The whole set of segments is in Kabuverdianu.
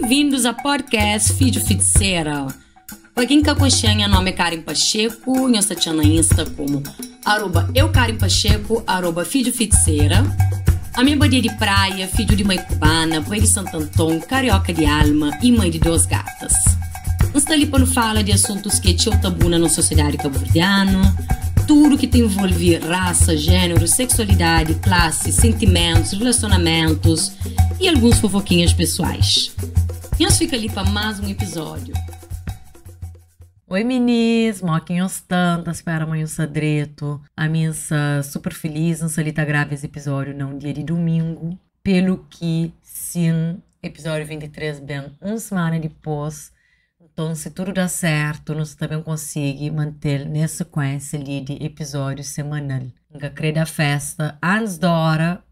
Bem-vindos a podcast Fidju Fiticera. Pa quem ka conhece, nha nome é Karen Pacheco, nho sta txan na Insta como arroba eu Karen Pacheco, arroba Fidju Fiticera. A minha badia de praia, filho de mãe cubana, pai de Santo Antão, carioca de alma e mãe de duas gatas. Não está ali para fala de assuntos que é txeu tabu na nossa sociedade cabo-verdiana, tudo que te envolve raça, gênero, sexualidade, classe, sentimentos, relacionamentos e alguns fofoquinhas pessoais. Nós fica ali para mais um episódio. Oi minis, moquinhos tanto, espera amanhã sadreto. A minha super feliz, não ali tá grave esse episódio não dia de domingo. Pelo que sim, episódio 23 bem uma semana depois. Então, se tudo dá certo, nós também consegue manter nessa sequência ali de episódio semanal. Nunca creio da festa antes da hora,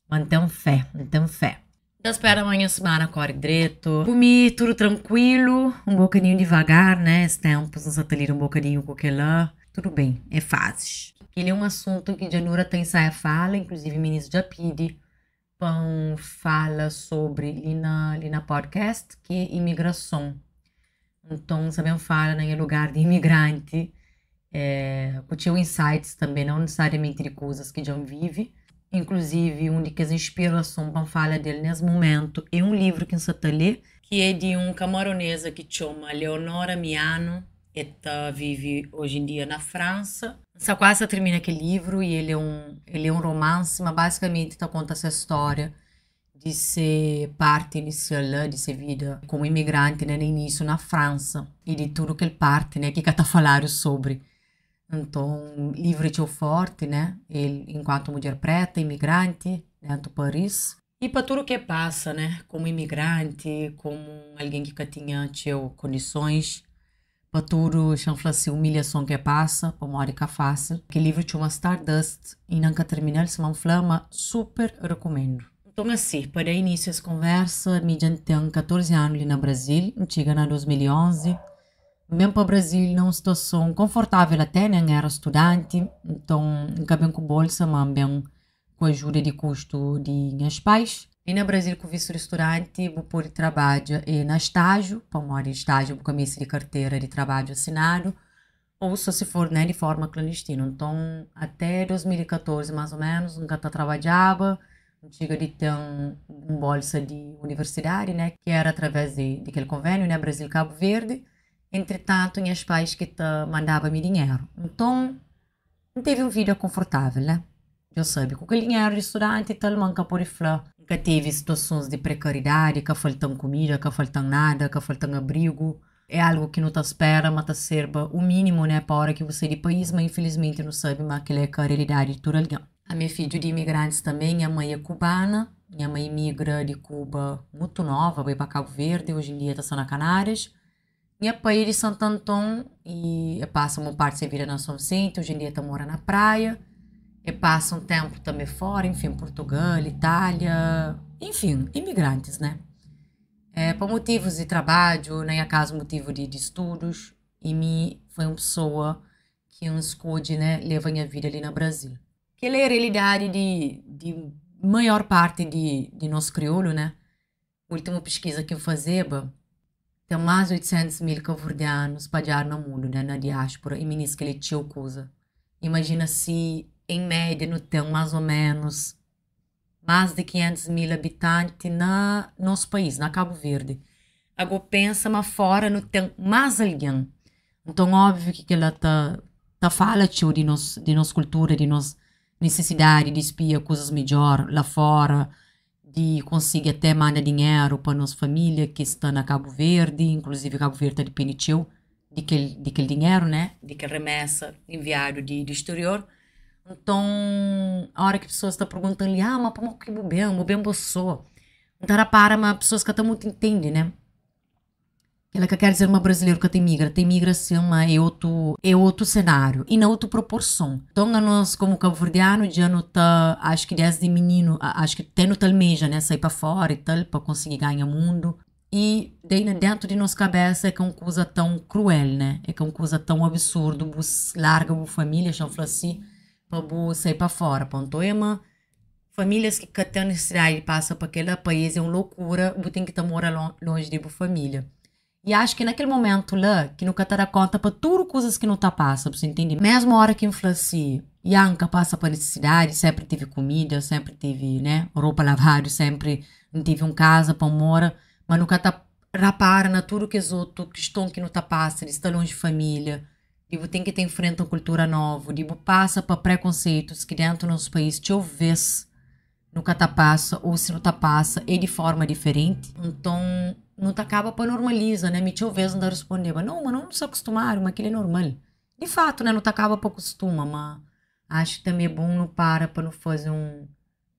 mantém fé, mantém fé. Então, espera amanhã semana corre direito. Comi tudo tranquilo, um bocadinho devagar, né? Esse tempo, não ali um bocadinho com aquela. Tudo bem, é fases. Ele é um assunto que Janura tem saia fala, inclusive o ministro já pede pão fala sobre ali na, ali na podcast, que é imigração. Então, sabem fala né, em lugar de imigrante, é, com tinha insights também, não necessariamente de coisas que já vive. Inclusive, um de que as inspiração para fala dele nesse momento é um livro que eu está lendo, que é de um camaronesa que chama Leonora Miano, ela vive hoje em dia na França. Só quase termina aquele livro e ele é um romance, mas basicamente tá conta essa história de ser parte inicial de ser vida como imigrante, né, no início na França e de tudo que ele parte, né, que que tá falando sobre. Então, livro é forte, né? Ele, enquanto mulher preta, imigrante, dentro de Paris. E para tudo que passa, né? Como imigrante, como alguém que tinha tinha condições, para tudo, chama assim, humilhação que passa, para morrer que é fácil. Aquele livro chama Stardust e nunca terminei, se não flama, super recomendo. Então, assim, para dar início a essa conversa, me tem 14 anos ali no Brasil, chega em 2011. Mesmo para o Brasil, numa situação confortável até, né? Era estudante, então, nunca bem com bolsa, mas bem com a ajuda de custo de meus pais. E no Brasil, com visto de estudante, vou pôr trabalho e na estágio, para morar estágio, com camisa de carteira de trabalho assinado, ou só se for, né, de forma clandestina. Então, até 2014, mais ou menos, nunca tá trabalhava, chega de ter um, um bolsa de universidade, né, que era através de, de aquele convênio, né, Brasil-Cabo Verde. Entretanto, meus pais que te mandavam-me dinheiro. Então, não teve uma vida confortável, né? Eu sabia com aquele dinheiro de estudante e tal, manca por falar. Nunca teve situações de precariedade, que faltam comida, que faltam nada, que faltam abrigo. É algo que não te espera, mas te serve o mínimo, né, para a hora que você é de país, mas infelizmente não sabe, mas aquela é a realidade de todo alguém. A minha filha de imigrantes também, minha mãe é cubana, minha mãe imigra de Cuba muito nova, veio para Cabo Verde, hoje em dia está só na Canárias. Minha pai é de Santo Antão e passa uma parte da vida na São Vicente, hoje em dia está morando na praia. E passa um tempo também fora, enfim, Portugal, Itália, enfim, imigrantes, né? É, por motivos de trabalho, nem acaso motivo de, de estudos, e me foi uma pessoa que um escolhe, né, leva minha vida ali no Brasil. Que é a realidade de, de maior parte de, de nosso crioulo, né? Última pesquisa que eu fazia, tem mais de 800 mil cabo-verdianos espalhados no mundo, né, na diáspora, e meninos que ele tinha coisa. Imagina se, em média, não tem mais ou menos mais de 500 mil habitantes na nosso país, na Cabo Verde. Agora pensa, mas fora não tem mais alguém. Então, óbvio que ela tá, tá fala tio, de nos, de nossa cultura, de nossa necessidade de espia coisas melhor lá fora, de conseguir até mandar dinheiro para nossa família que está na Cabo Verde, inclusive Cabo Verde depende tio, de aquele, de aquele dinheiro, né? De aquele remessa enviado de, do exterior. Então, a hora que as pessoas estão perguntando ali, ah, mas como que bem, bem você. Então, para, mas pessoas que até muito entendem, né? Ela que quer dizer uma brasileira que tem migra, tem migra sim, mas é outro cenário e na outra proporção. Então, a nós, como cabo-verdiano, já não tá, acho que desde menino, acho que até no tal meja, né, sair para fora e tal, para conseguir ganhar mundo. E daí dentro de nossa cabeça é que é uma coisa tão cruel, né? É que é uma coisa tão absurdo, você larga a família, chama assim, para você sair para fora. Ponto é uma Famílias ki ka ten nisisidadi di pasa pa kela, pa es é un lokura bu ten ki ta mora lonji di bu família. I acho ki na kel momentu la ki nu ka ta da konta pa tudu kuzas ki nu ta pasa, bu sa intendi? Mesmu ora ki N fla si, ya N ka pasa pa nisisidadi, senpri tevi kumida, senpri tevi, né, ropa lavadu, senpri N tevi un kaza pa N mora, ma nu ka ta rapara na tudu kes otu kiston ki nu ta pasa di sta lonji família, di bu ten ki ta infrenta un kultura novu, di bu pasa pa prekonseitus ki dentu nos país txeu ves nu ka ta pasa ou si nu ta pasa é di forma diferenti. Nton nu ta kaba pa normaliza, né? Mi txeu ves N ta respondeba, nau, ma nu sta kustumadu, ma kila é normal. Di fatu, né, nu ta kaba pa kustuma, ma axu ki tanbe é bon nu para pa nu faze un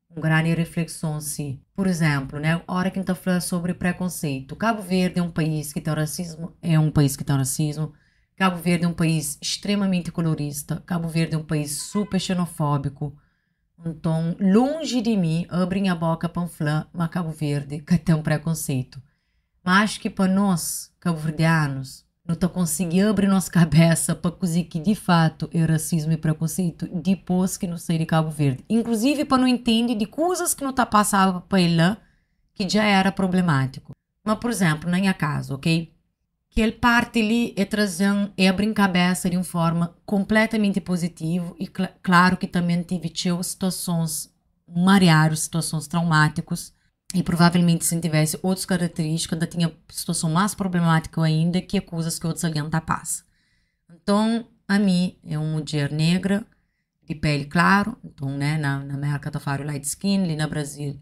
un grandi reflekson si. Pur izénplu, né, óra ki N ta fla sobri prekonseitu, Kabu Verdi é un país ki ten rasismu? É un país ki ten rasismu. Kabu Verdi é un país stremamenti kolorista. Kabu Verdi é un país super xenofóbiku. Nton, lonji di mi abri nha bóka pa N fla ma Kabu Verdi ka ten prekonseitu. Ma axu ki pa nos, kabuverdianus, nu ta konsigi abri nos kabésa pa kuzê ki di fatu é rasismu i prekonseitu dipôs ki nu sai di Kabu Verdi. Inkluzivi pa nu intende di kuzas ki nu ta pasaba pa el la ki dja éra problemátiku. Ma pur izénplu, na nha kazu, ok? Kel parti li é traze-m, é abri-m kabésa di un fórma konpletamenti pozitivu i klaru ki tanbê N tive txeu situasons mariadu, situasons traumátikus i provavelmenti si N tivesi otus karaterístika N ta tinha situason más problemátiku ainda ki é kuzas ki otus algen ta pasa. Nton, ami é un mudjer negra di peli klaru, nton né na na Merka ta fladu light skin, li na Brazil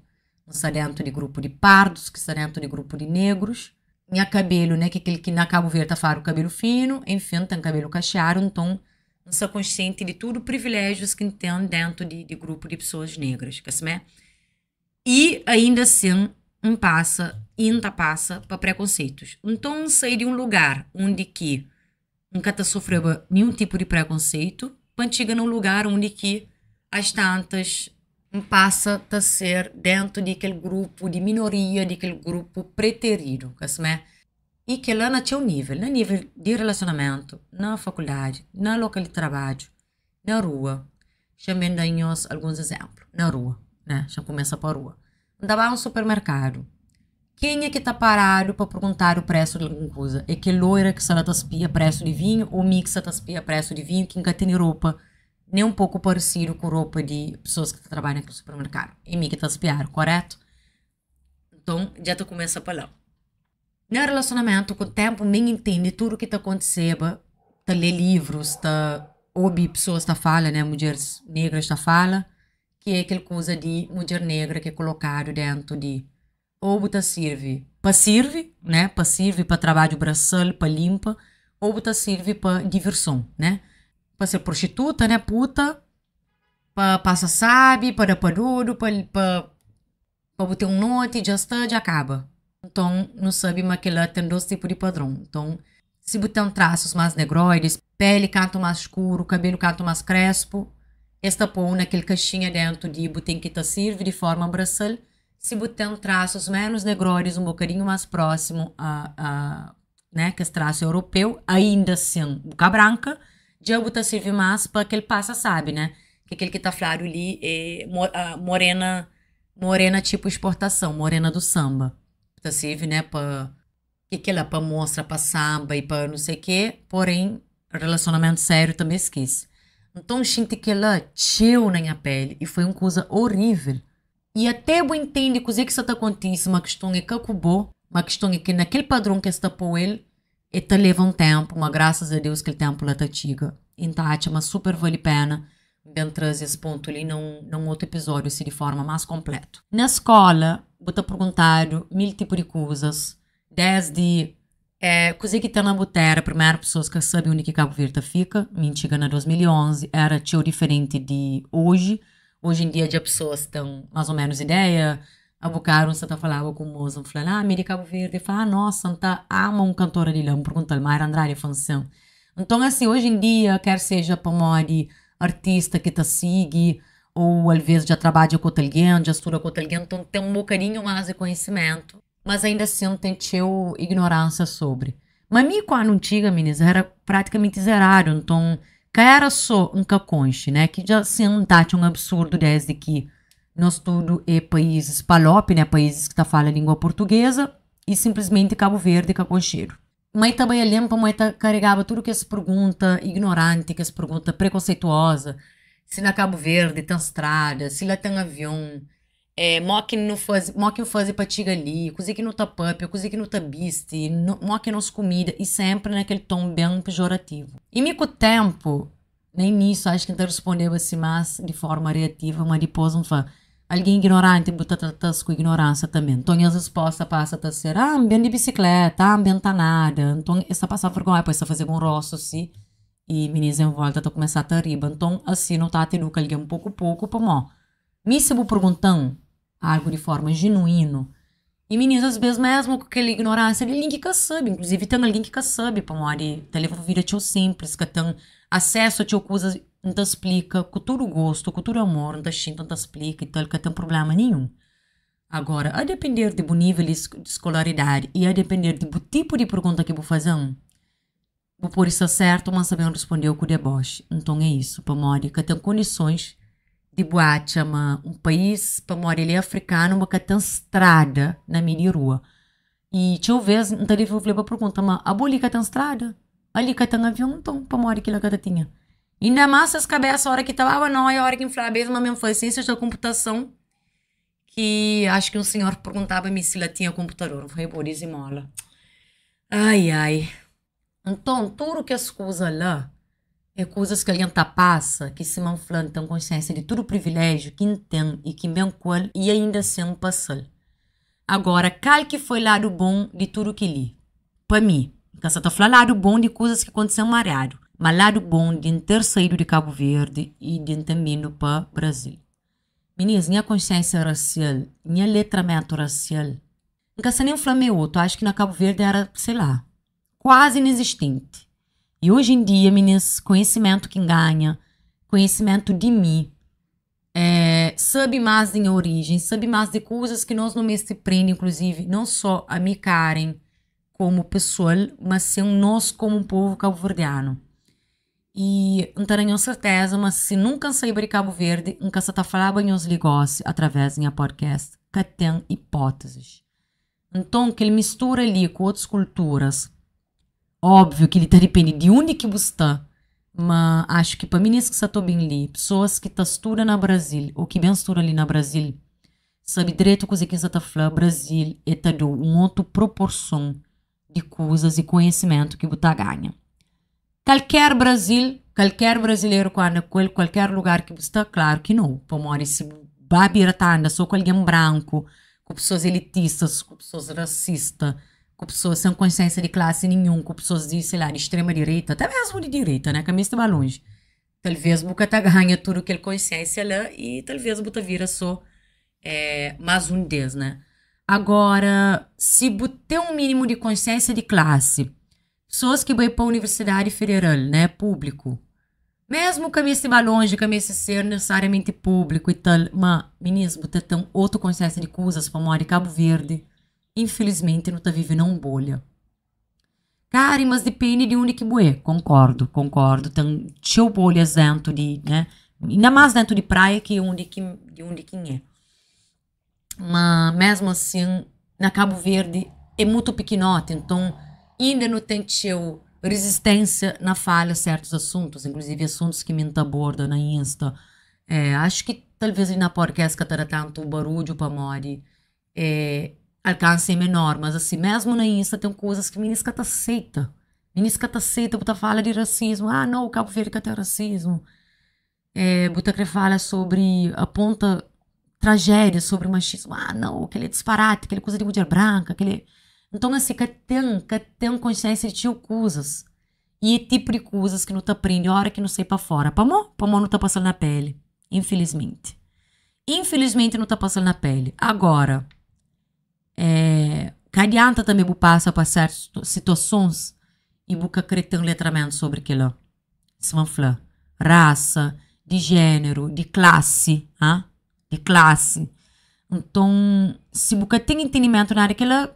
N sta dentu di grupu di pardus ki sta dentu di grupu di negrus. Nha kabelu né ki kel ki na Kabu Verdi ta fladu kabelu finu, enfin N ten kabelu kaxeadu, nton N sta konsienti di tudu priviléjius ki N ten dentu di di grupu di pesoas negras, ka simé? I ainda asin N pasa i N ta pasa pa prekonseitus. Nton N sai di un lugar undi ki N ka ta sofreba ninhun tipu di prekonseitu pa N txiga na un lugar undi ki as tantas N pasa ta ser dentu di kel grupu di minoria di kel grupu preteridu, ka simé? I kel-la na txeu nível, na nível di relasionamentu, na fakuldadi, na lokal di trabadju, na rua. Xa-m ben da nhos alguns izénplu. Na rua, né? Xa-m kumesa pa rua. N ta ba un supermerkadu, kenha ki ta paradu pa perguntadu presu di algun kuza? É kel loira ki sta la ta spia presu di vinhu ô mi ki sta ta spia presu di vinhu ki N ka tene ropa nen un poku paresidu ku ropa di pesoas ki ta trabadja na kel supermerkadu? É mi ki ta spiadu, koretu? Nton, dja ta kumesa pa la. Na relasionamentu, ku ténpu N ben intende tudu ki ta kontiseba, ta lé livrus, ta obi pesoas ta fala, né, mudjeris negras ta fala, ki é kel kuza di mudjer negra ki é kolokadu dentu di ô bu ta sirvi pa sirvi, né, pa sirvi pa trabadju brasal, pa linpa, ô bu ta sirvi pa diverson, né, pa ser prostituta, né, puta, pa pasa sabi, pa da pa dodu, pa pa pa bu ten un noti, dja sta, dja kaba. Nton, nu sabe ma kel-la ten dôs tipu di padron. Nton, si bu ten trasus más negróidis, péli kantu más skuru, kabelu kantu más krespu, es ta pô-u na kel kaxinha déntu di bu ten ki ta sirvi di forma brasal. Si bu ten trasus ménus negróidis, un bokadinhu más prósimu a a né, kes trasu europeu, ainda sin bu ka branka, dja bu ta sirvi más pa kel pasa sabi, né? Ki kel ki ta fladu li é morena, morena tipo exportação, morena do samba. Ta sirvi, né, pa ki kel la pa mostra pa samba e pa não sei quê, porém relacionamento sério também esquece. Nton xinti kel la txeu na nha pele e foi un kuza horrível. I até bu intende kuzê ki sta ta kontise, ma kiston é ka ku bo, ma kiston é ki na kel padron ki es ta pô el, e ta leva un ténpu, ma grasas a Deus kel ténpu la ta txiga. I N ta atxa ma super vali péna N ben traze es pontu li na un na un otu epizódiu si di fórma más konplétu. Na skóla bu ta perguntadu mil tipu di kuzas, désdi É, kuzê ki ten na bu téra? Primeru, pesoas ka sabe undi ki Kabu Verdi ta fika. Mi N txiga na 2011, éra txeu diferenti di oji. Oji en dia dja pesoas ten más ô ménus ideia. Abokadu N sta ta falaba ku un mosa, N fla-l, ah, mi é di Kabu Verdi. El fla, ah, nosa, N ta ama un kantora di la. N pergunta-l, Mayra Andrade? El fla-m, sin. Nton, asi, oji en dia, ker seja pamodi artista ki ta sigi ô alvês dja trabadja ku otu algen, dja studa ku otu algen, nton ten un bokadinhu más di konhisimentu. Mas ainda assim ten txeu ignorânsia sobri. Ma mi kuandu N txiga minis era pratikamenti zeradu, nton ka era so N ka konxe, né, ki dja sin N ta atxa un absurdu desdi ki Nos tudu é paízis palop, né, paízis ki ta fala língua portuguesa y sinplismenti Kabu Verdi ka konxedu. Mai ta bai alén pamodi el ta karegaba tudu kes pergunta ignoranti, kes pergunta prekonseituoza, si na Kabu Verdi ten strada, si la ten avion, eh, mo ki nu faze, mo ki nu faze pa txiga li, kuze ki nu ta papia, kuze ki nu ta bisti, mo ki é nos kumida, y senpri na kel ton ben pejorativu. Y mi ku tenpu, Na inísiu acho ki N ta respondeba si más di forma reativa, ma dipôs N fla, algen ignoranti bu ta trata-s ku ignoránsia tanbê. Nton nhas respósta pasa ta ser, ah, N ben di bisikleta, ah, N ben ta nada. Nton es ta pasa vergónha, poi es ta fazeba un róstu si i minis en vólta ta kumesa ta riba. Nton asi nu ta eduka algen poku-poku pamó mi si bu pergunta-m algu di forma jenuínu. I minis as bes mesmu ku kel ignoránsia di algen ki ka sabe, inkluzivi ten algen ki ka sabe pamodi ta leva un vida txeu sinplis, ka ten asesu a txeu kuzas, N ta splika ku tudu gostu, ku tudu amor, N ta xinta N ta splika i tal, ka ten prubléma ninhun. Agora, a depender di bu nível di skolaridadi i a depender di bu tipu di pergunta ki bu faze-m, Bu pode sta sertu, ma N sa ben respondeu ku deboxi. Nton é isu, pamodi ka ten kondisons di bu atxa ma un país, pamodi el é afrikanu, ma ka ten strada na mei di rua. I txeu ves N ta devolveba pergunta, ma abo li ka ten strada? Ali ka ten avion? Nton pamodi ki la ka ta tinha? Inda más ses kabesa ora ki ta baba noia, ora ki N flaba es ma mi N faze siensias da konputason, ki acho ki un senhor perguntaba mi si la tinha konputador. N fla, bo dizimola. Ai ai. Nton, tudu kes kuza la é kuzas ki algen ta pasa, ki sima N fla, N ten konsiénsia di tudu priviléjiu ki N ten i ki N ben ku el i ainda sin N pasa-l. Agora, kal ki foi ladu bon di tudu kel-li? Pa mi, N ka sa ta fla ladu bon di kuzas ki kontise-m mariadu, má ladu bon di N ter saídu di Kabu Verdi i di N ten bindu pa Brazil. Minis, nha konsiénsia rasial, nha letramentu rasial, N ka sa nen fla ma é otu, acho ki na Kabu Verdi era, sei lá, kuazi inezistenti. I oji en dia, minis, konhesimentu ki N ganha, konhesimentu di mi, eh, sabe más di nha orijen, sabe más di kuzas ki nos nu meste prende, inkluzivi, non só ami, Karen, komu pesoal, ma sin nos komu povu kabuverdianu. I N ta da nhos serteza ma si nunka N saiba di Kabu Verdi, N ka sa ta falaba nhos li gosi através di nha podcast. Ka ten ipótezis. Nton, kel mistura li ku otus kulturas, óbviu ki li ta dipende di undi ki bu sta, ma axu ki pa minis ki sa ta obi-m li, pesoas ki ta studa na Brazil ô ki ben studa li na Brazil, sabe dretu kuzê ki N sa ta fla, Brazil e ta da-u un otu proporson di kuzas i konhisimentu ki bu ta ganha. Kalker Brazil, kalker brazileru ku anda ku el, kualker lugar ki bu sta, klaru ki nau, pamodi si bu ba bira ta anda so ku algen branku, ku pesoas elitistas, ku pesoas rasista, ku pesoas sen konsiensia di klasi ninhun, ku pesoas di, sei la, di strema direita, ate mesmu di direita, ne, ka meste ba lonji, talvez bu ka ta ganha tudu kel konsiensia la i talvez bu ta vira so más un des, ne. Agora, si bu ten un minimu di konsiensia di klasi, Pesoas ki bai pa universidadi federal, né, públiku, mesmu ka meste ba lonji, ka meste ser nesesariamenti públiku i tal, ma minis bu ta ten otu konsiensia di kuzas pamodi Kabu Verdi, infilismenti nu ta vive na un bolha. Kari, mas dipende di undi ki bu é, konkordu, konkordu, ten txeu bolhas dentu di, né, inda más dentu di Praia ki undi ki, di undi ki N é. Ma mesmu asin, na Kabu Verdi é mutu pikinoti, nton inda nu ten txeu rizisténsia na fala sértus asuntus, inkluzivi asuntus ki mi N ta aborda na Insta. Axu ki talvês li na podcast ka ta da tantu barudju pamodi alkansi é menor, mas asi mesmu na Insta ten kuzas ki minis ka ta seita, minis ka ta seita bu ta fala di rasismu, ah nau Kabu Verdi ka ten rasismu. Bu ta kre fala sobri aponta trajédia sobri maxismu, ah nau kel-li é disparati, kel-li é kuza di mudjer branka, kel-li é. Nton asi ka ten, ka ten konsiénsia di txeu kuzas i é tipu di kuzas ki nu ta prende óra ki nu sai pa fóra. Pamó? Pamó nu ta pasa-l na péli, infilismenti. Infilismenti nu ta pasa-l na péli. Agora, ka adianta tanbe bu pasa pa sértus situasons i bu ka kre ten letramentu sobri kel-la. Sima N fla, rasa, di jéneru, di klasi, ha? Di klasi. Nton, si bu ka ten intendimentu na ária, kila.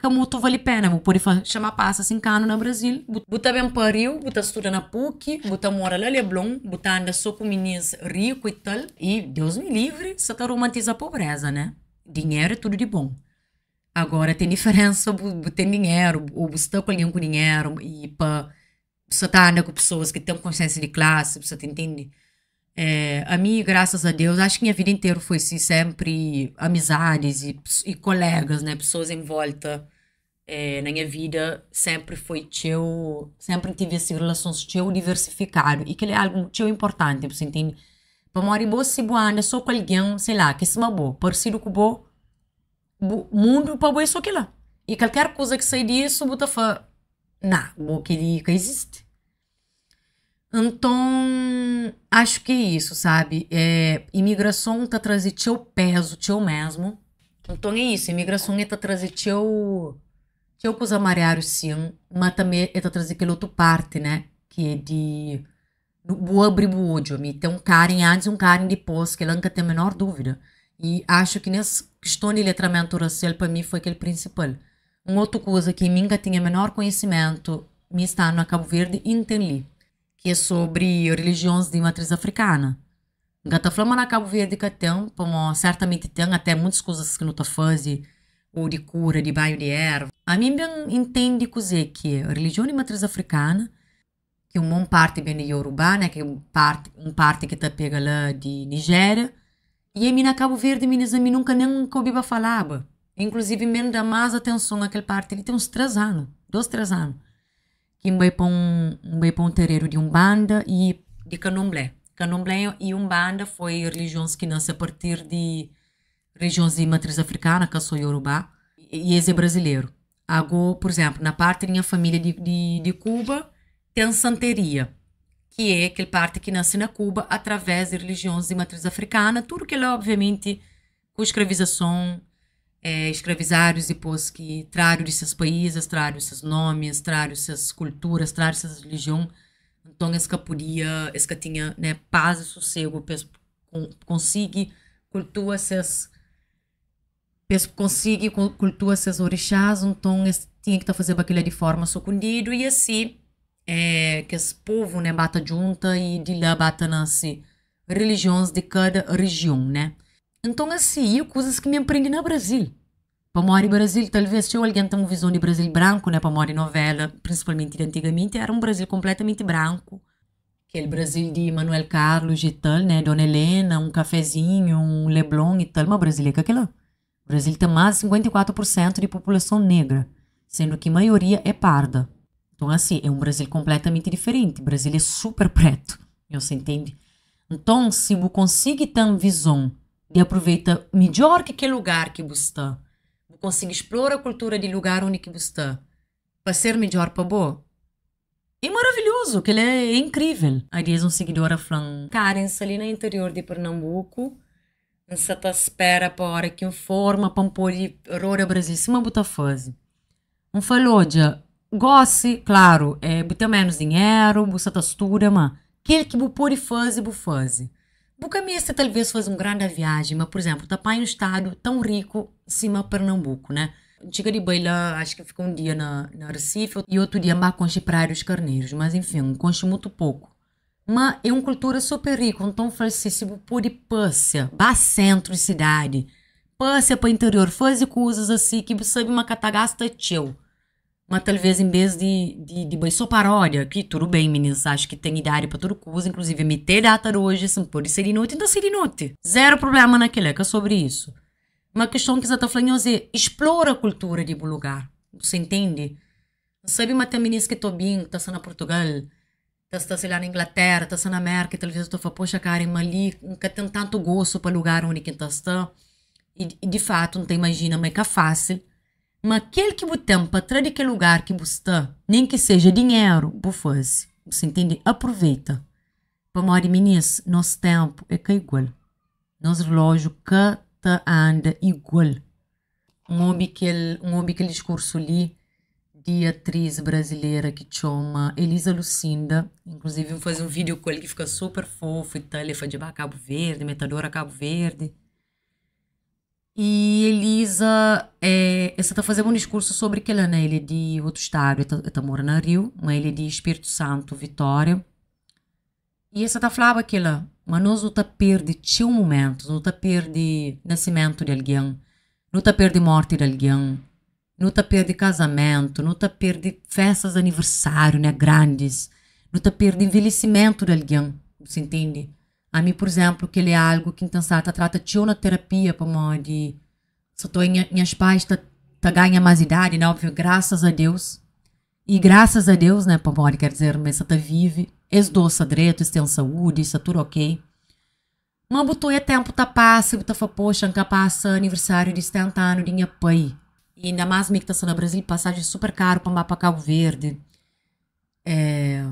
Ka mutu vali pena, bu pode txama pasa 5 anu na Brazil, bu ta ben pa Riu, bu ta studa na PUC, bu ta mora la Leblon, bu ta anda so ku minis riku i tal. I Deus mi livri, sa ta romantiza pobreza, né? Dinheru é tudu di bon. Agora ten diferensa bu ten dinheru ou bu sta ku algen ku dinheru i pa bu sa ta anda ku pesoas ki ten konsiensia di klasi, bu sa ta intende? Ami grasas a Deus acho ki nha vida interu foi si sempri amizadis i kolegas né, pesoas em volta na nha vida sempri foi txeu, sempri N tive asi relasons txeu diversifikadu i kel-li é algu txeu inportanti bu sa intende? Pamodi bo si bu anda so ku algen sei la ki sima bo, paresidu ku bo, bu mundu pa bo é so kel-la i kalker kuza ki sai disu bu ta fla nah bo kel-li ka izisti. Nton, acho ki é isso, sabe? É, imigrason ta traze txeu pezu, txeu mesmu. Nton é isso, imigrason e ta traze txeu, txeu kuza mariadu sin, ma tanbe e ta traze kel otu parti, né? Ki é di bu abri bu odju. Mi ten un Karen antis i un Karen dipôs, kel-la N ka ten menor dúvida. I axu ki nes kiston di letramentu rasial pa mi foi kel prinsipal. Un otu kuza ki mi N ka tinha menor konhisimentu, mi sta na Kabu Verdi i N ten li, ki é sobri rilijions di matriz afrikana. N ka ta fla ma na Kabu Verdi ka ten, pamo sertamenti ten, até muitus kuzas ki nu ta faze, ou di kura, di banhu di erva. Ami N ben intende kuzê ki é rilijion di matriz afrikana, ki un bon parti ben di Yorubá, né, ki un parti, un parti ki ta pega la di Nijéria, i ami na Kabu Verdi minis ami nunka nen ka obiba falaba, inkluzivi mi N da más atenson a kel parti li ten uns 3 anu, 2, 3 anu, ki N bai pa un, N bai pa un tereru di Unbanda i di Kandomblé. Kandomblé i Unbanda foi rilijions ki nase a partir di relijions di matriz afrikana, ka so Yorubá, i es é brazileru. Ago, pur izénplu, na parti di nha família di, di, di Kuba, ten santeria, ki é kel parti ki nase na Kuba através di relijions di matriz afrikana, tudu kel-la, obviamenti, ku skravizason, eh, skravizadus dipôs ki tradu di ses país, es tradu ses nomi, es tradu ses kultura, es tradu ses relijion, nton es ka podia, es ka tinha, né, pas i susegu pa es konsigi kultua ses pa es konsigi kultua ses orixás, nton es tinha ki ta fazeba kila di forma sukundidu i asi kes povu, né, ba ta djunta i di la ba ta nase relijions di kada rijion, né. Nton asi e kuzas ki mi N prende na Brazil, pamodi Brazil talvês txeu algen ten un vizon di Brazil branku, né, pamodi novela, prinsipalmenti di antigamenti, era un Brazil konpletamenti branku. Kel Brasil di Manuel Carlos e tal, né? Dona Helena, um cafezinho, um Leblon e tal, ma Brasil é ka kela. Brasil ten más di 54% di populason negra, sendo ki maioria é parda. Nton asi, é un Brasil konpletamenti diferenti. Brasil é super pretu, nhos entende? Nton, si bu konsigi ten vizon di aproveita midjor ki kel lugar ki bu sta, bu konsigi splora kultura di lugar undi ki bu sta, pa ser midjor pa bo, É maravilhoso, kel é incrível. Há dias un seguidora fla-m. Karen, sta li na interior di Pernambuco, N sa ta spera pa ora ki N forma pa N pode roda Brasil sima bu ta faze. N fla-l, odja, gosi, klaru, é bu ten ménus dinheru, bu sa ta studa, ma kel ki bu pode faze, bu faze. Bu ka meste talvês faze un granda viajen, ma pur izénplu, ta panha un stadu tãu riku sima Pernambuku, né? N txiga di bai la, acho ki N fika un dia na na Resife i otu dia N ba konxe Praia dos Carneiros, mas enfin, N konxe mutu poku. Ma é un kultura super riku, nton N fla si, si bu pode pâsia, ba séntru di sidadi, pâsia pa interior, faze kuzas asi ki bu sabe ma ka ta gasta txeu. Ma talvês en bês di di di bai sô paródia, ki tudu ben, minis axu ki ten idadi pa tudu kuza, inkluzivi mi te data di oji, si N pode sai di noti, N ta sai di noti. Zéru prubléma na kel-la, é ka sobri isu. Ma kiston ki N sa ta fla nhos é, isplora kultura di bu lugar. Bu sa intende? N sabe ma ten minis ki ta obi-m, ki ta sta na Purtugal, ta sta, sei la, na Inglatéra, ta sta na Mérka, i talvês bu ta fla, poxa Karen, ma li N ka ten tantu gostu pa lugar undi ki N ta sta. I di fatu N ta imajina ma é ka fásil. Ma kel ki bu ten pa tra di kel lugar ki bu sta, nen ki seja dinheru, bu faze. Bu sa intende? Aproveita. Pamodi minis, nos tenpu é ka igual. Nos rilojiu ka ta anda igual. N obi kel, N obi kel diskursu li di atris brazilera ki txoma Elisa Lucinda. Inkluzivi N faze un video ku el ki fika super fofu i tal. El fla dja ba Kabu Verdi, ma el ta adora Kabu Verdi. E Elisa é, essa tá fazendo um discurso sobre que ela, né? Ele é de outro estado, ele tá mora na Rio, mas ele é de Espírito Santo, Vitória. E essa tá falava que ela, mas nós não tá perde txeu momentos, não tá perde nascimento de alguém, não tá perde morte de alguém, não tá perde casamento, não tá perde festas de aniversário, né, grandes, não tá perde envelhecimento de alguém, você entende? A mim, por exemplo, que ele é algo que então tá trata txeu na terapia pa modi só tô minhas pais tá, tá ganha mais idade, né, óbvio, graças a Deus. E graças a Deus, né, pa modi, quer dizer, mas tá vive, es doça direito, es tem saúde, está tudo ok. Mas botou é tempo tá passa, tá fala, poxa, nunca passa aniversário de 70 anos de minha pai. E ainda mais me que tá na Brasil, passagem super caro para para Cabo Verde. É,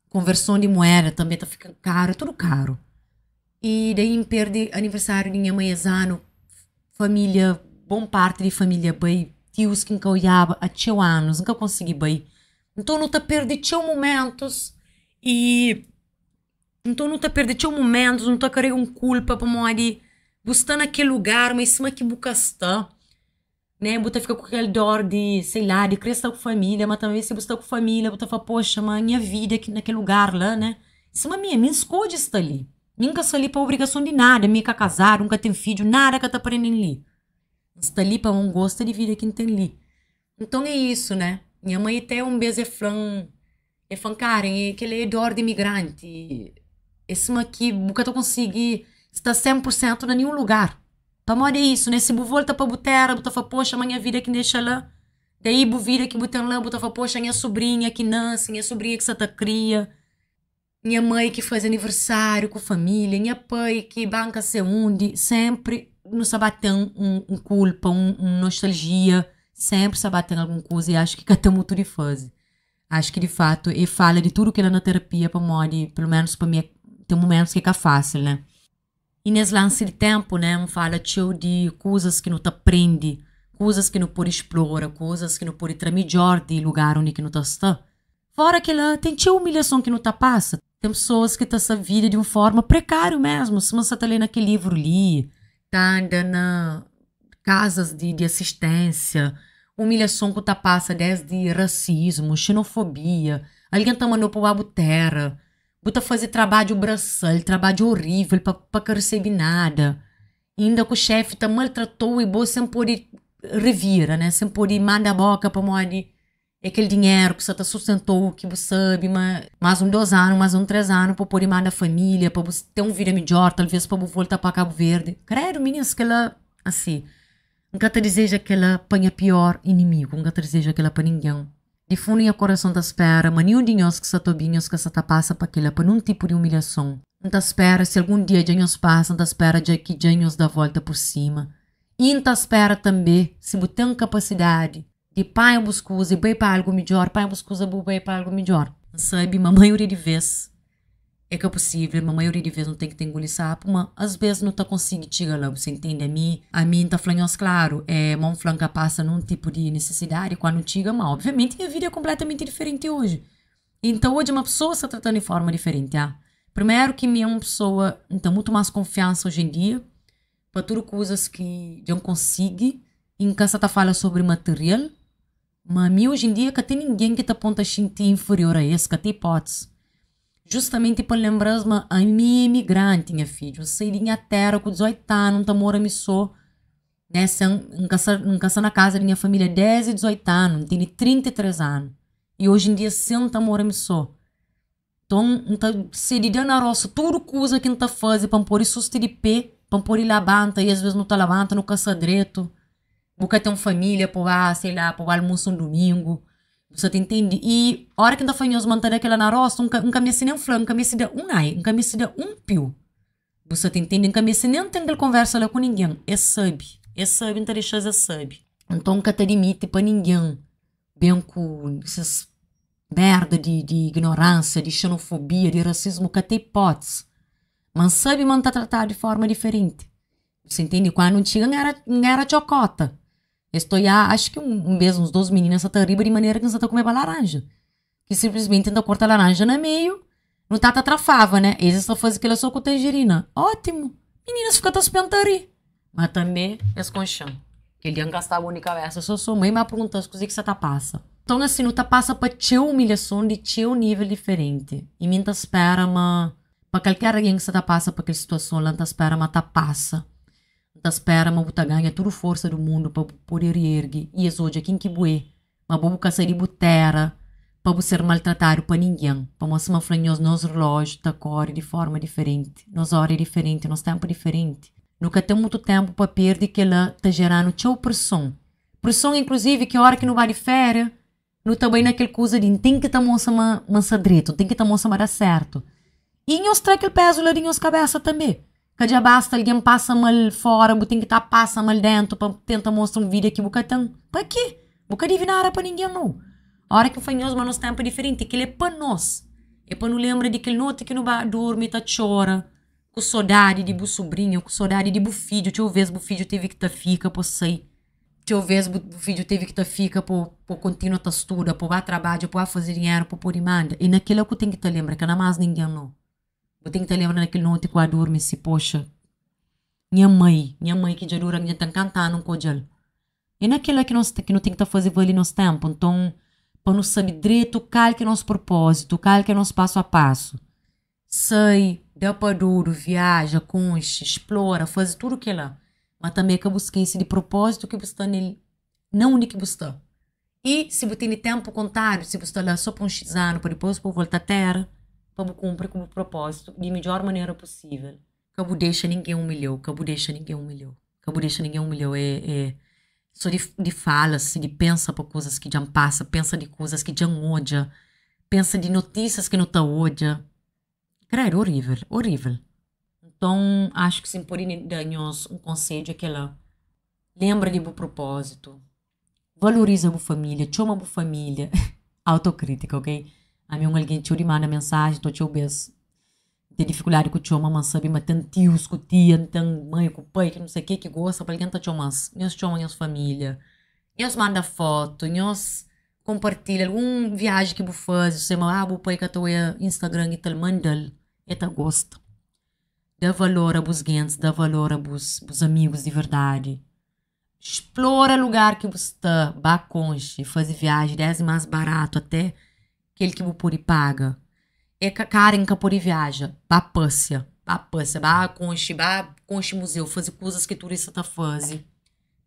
conversão de moeda também tá ficando caro, é tudo caro. E daí perde aniversário de minha mãe ano, família, bom parte de família bem, tios que nunca olhava há txeu anos, nunca consegui bem. Então não tá perde txeu momentos e então não tá perde txeu momentos, não tá carregando culpa para modi, você tá naquele lugar, mas cima que buca está, né? Você fica com aquele dor de, sei lá, de querer estar com família, mas também se você está com família, você fala, poxa, mas minha vida aqui naquele lugar lá, né? Isso é minha, minha escolha está ali. Nunca está ali para obrigação de nada, nunca casar, nunca tem filho, nada que tá aprendendo ali. Está ali para um gosto de vida que não tem ali. Então é isso, né? Minha mãe até um beijo é flan, é flan, Karen, é que ele é dor de imigrante. Esse aqui, nunca tô conseguir estar 100% em nenhum lugar. Pa modo é isso, né? Se bu volta pa bu terra, bu ta fala, poxa, minha vida que deixa lá. Daí bu vida que bu tem lá, bu ta fala, poxa, minha sobrinha que nasce, minha sobrinha que se ta cria. Minha mãe que faz aniversário com família, minha pai que banca se onde, sempre no sabatão um culpa, um nostalgia, sempre sabatão alguma coisa e acho que cada muito de fazer. Acho que de fato, ele fala de tudo que ela na terapia para mim, pelo menos para mim, tem momentos que é fácil, né? E nesse lance de tempo, né, um fala tio de coisas que não te aprende, coisas que não pode explorar, coisas que não pode ter melhor de lugar onde que não tá está. Fora que ela tem tio humilhação que não tá passa. Tem pessoas que tá essa vida de uma forma precária mesmo. Se você tá lendo aquele livro ali, tá andando na casas de assistência, humilhação que tá passa desde racismo, xenofobia, alguém tá mandando pro abo terra, bota fazer trabalho braçal, trabalho horrível pra que receber nada. E ainda que o chefe tá maltratou e você sempre pode revira, né? Sempre pode mandar a boca pra morrer. Aquele dinheiro que você tá sustentou, que você sabe, mas mais um 2 anos, mais um 3 anos, pra poder mandar a família, pra você ter um vida melhor, talvez pra voltar pra Cabo Verde. Credo, meninas, que ela, assim, nunca te deseja que ela ponha pior inimigo, nunca te deseja que ela pra ninguém. De fundo, o coração da espera, mas nenhum de nós que se tobinhos que se tá passa pra aquela, pra nenhum tipo de humilhação. Não te espera, se algum dia já nos passa, não te espera de que já nos dá volta por cima. E não te espera também, se você tem capacidade de pai buscar e bem para algo melhor, pai buscar e bem para algo melhor. Sabe, uma maioria de vezes é que é possível, uma maioria de vezes não tem que ter engolir sapo, mas às vezes não tá conseguindo chegar lá, você entende? A mim tá falando, claro, é, uma flanca passa num tipo de necessidade, quando chega, mas obviamente minha vida é completamente diferente hoje. Então hoje uma pessoa se tratando de forma diferente, ah. Primeiro que minha uma pessoa tem muito mais confiança hoje em dia, para tudo coisas que eu não consigo, em casa tá fala sobre material, mas a mim hoje em dia que tem ninguém que te aponta a sentir inferior a esse, que tem hipótese. Justamente para lembrar-me, a minha imigrante, minha filha, eu saí da minha terra com 18 anos, não tá morando só, né, sem, nunca na casa da minha família 10 e 18 anos, tenho 33 anos. E hoje em dia sem tá morando só. Então, não tá se de na roça, tudo coisa que não tá fazendo para pôr isso de pé, para pôr labanta, e às vezes não tá labanta, não caça direito. Porque tem uma família, pô, ah, sei lá, pô, almoço um domingo. Você te entende? E a hora que ainda foi nós manter aquela na roça, nunca me nem um flan, nunca me dá um ai, nunca me dá um pio. Você te entende? Nunca me nem tem aquela conversa lá com ninguém. É sabe. É sabe, não deixa é sabe. Então nunca te admite para ninguém. Bem com essas merda de ignorância, de xenofobia, de racismo, que até hipótese. Mas sabe manter tratado de forma diferente. Você entende? Quando não tinha, não era chocota. Estou já, acho que um mês, uns 12 meninas, está riba de maneira que não está comendo laranja. Que simplesmente ainda corta a laranja no meio, não tá trafava, né? Eles estão fazendo aquela só com tangerina. Ótimo! Meninas ficam a espentari. Ma tanbe es konxe-m. Kel dia N ka staba bon di kabésa, sô sô mai ba pergunta-s kuzê ki sa ta pasa. Nton asi, nu ta pasa pa txeu umilhason di txeu nível diferenti. I mi N ta spera ma pa kalker algen ki sa ta pasa pa kel situason la, N ta spera ma ta pasa. N ta spera ma bu ta ganha tudu forsa di mundu pa bu pode reerge i es odja ken ki bu é, ma bo bu ka sai di bu téra pa bu ser maltratadu pa ningen. Pamodi sima N fla nhos, nos rilójiu ta kóre di fórma diferenti, nos óra é diferenti, nos ténpu é diferenti. Nu ka ten mutu ténpu pa perde i kel-la ta jera-nu txeu preson. Preson inkluzivi ki óra ki nu ba di féria, nu ta bai na kel kuza di N ten ki ta mostra ma ma N sta dretu, N ten ki ta mostra ma da sértu. I nhos tra kel pézu la di nhos kabésa tanbê. Ka dja basta algen pasa mal fora, bu ten ki ta pasa mal dentu pa tenta mostra un vida ki bu ka ten. Pa ke? Bu ka divi nada pa ningen nau. Ora ki N fla nhos ma nos tenpu é diferenti, kel-li é pa nos. É pa nu lenbra di kel noti ki nu ba durmi ta txora ku sodadi di bu subrinha, ku sodadi di bu fidju. Txeu ves bu fidju tevi ki ta fika pa sai. Txeu ves bu fidju tevi ki ta fika pa pa kontinua ta studa, pa ba trabadja, pa ba faze dinheru pa pode manda. É na kel-la ku ten ki ta lenbra, ka na más ningen nau. Bu ten ki ta lenbra na kel noti ku a durmi si, poxa, nha mai, nha mai ki dja dura dja ten kantu anu N ka odja-l. É na kel-la ki nos ki nu ten ki ta faze vali nos ténpu. Nton, pa nu sabe dretu kal ki é nos propózitu, kal ki é nos pasu a pasu. Sai, da pa dodu, viaja, konxe, splora, faze tudu kel-la. Ma tanbe ka bu skese di propózitu ki bu sta nel, na undi ki bu sta. I si bu tene ténpu kontadu, si bu sta la sô pa un xis anu pa dipôs bu volta téra pa bu kunpri ku bu propózitu di midjór manera pusível. Ka bu dexa ningen umilha-u, ka bu dexa ningen umilha-u, ka bu dexa ningen umilha-u. É, é sô di, di fala si, di pensa pa kuzas ki dja N pasa, pensa di kuzas ki dja N odja, pensa di notísias ki nu ta odja. Kredu, orível, orível. Nton, axu ki si N pode da nhos un konsedju é kel-la, lenbra di bu propózitu. Valoriza bu família, txoma bu família. Autokrítika, ok? Ami é un algen txeu di manda mensajen, nton txeu bês N ten difikuldadi ku txoma, ma N sabe ma ten tius ku tia, N ten mai ku pai ki nu sai ke ki gosta pa algen ta txoma-s. Nhos txoma nhos família, nhos manda fotu, nhos konpartilha algun viaji ki bu faze, sima ah bu pai ka ta oia Instagram i tal, manda-l, el ta gosta. Da valor a bus gentis, da valor a bus amigus di verdadi. Splora lugar ki bu sta, ba konxe, faze viaji desdi más baratu até kel ki bu pode paga. É ka kara N ka pode viaja, ba pasia, ba pasia, ba konxe, ba konxe muzeu, faze kuzas ki turista ta faze,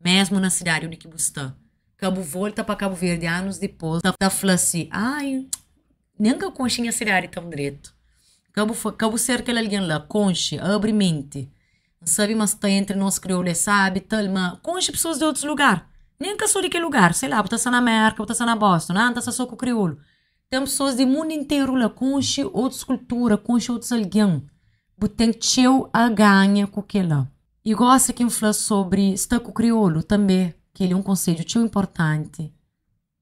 mesmu na sidadi undi ki bu sta. Ka bu volta pa Kabu Verdi anus dipôs ta fla si, ai, nen ka konxe nha sidadi tãu dretu. Ka bu ka bu ser kel algen la, konxe, abri menti. N sabe ma sta entri nos kriolu é sabi tal, ma konxe pesoas di otus lugar. Nen ka so di kel lugar, sei la, bu ta sta na Merka, bu ta sta na Boston, ah, N ta sta so ku kriolu. Ten pesoas di mundu interu la, konxe otus kultura, konxe otus algen. Bu ten txeu a ganha ku kel-la. I gosi ki N fla sobri sta ku kriolu, tanbe kel-li é un konsedju txeu inportanti,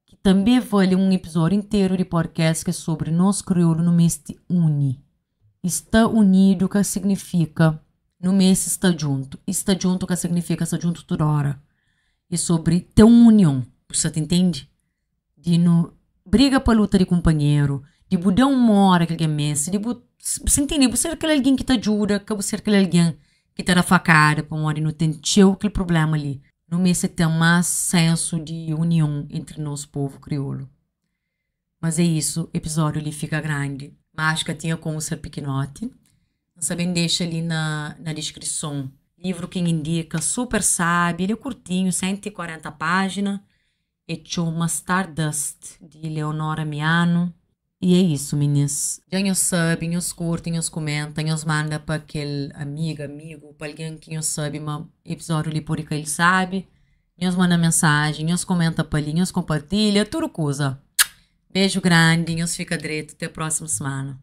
ki tanbe vali un epizódiu interu di podcast ki é sobri nos kriolu nu meste uni. I sta unidu ka signifika nu meste sta djuntu. I sta djuntu ka signifika sta djuntu tudu óra. É sobri ten un union, bu sa ta intende? Di nu briga pa luta di kunpanheru, di bu da un óra ki algen meste, di bu, bu sa intende? Bu ser kel algen ki ta djuda, ka bu ser kel algen ki ta da fakada pamodi nu ten txeu kel prubléma li. Nu meste ten más sensu di union entri nos povu kriolu. Mas é isu, episódiu li fika grandi, má axu ka tinha komu ser pikinoti. N sa ben dexa li na na diskrison livru ki N indika, super sabi, el é kurtinhu, 140 pájina, é txoma Stardust di Leonora Miano. E é isso minis. Dja nhos sabe, nhos kurti, nhos kumenta, nhos manda pa kel amiga, amigu, pa algen ki nhos sabe ma episódiu li pode ka el sabe. Nhos manda mensajen, nhos kumenta pa li, nhos konpartilha, tudu kuza. Beju grandi, nhos fika dretu, te prósimu simana.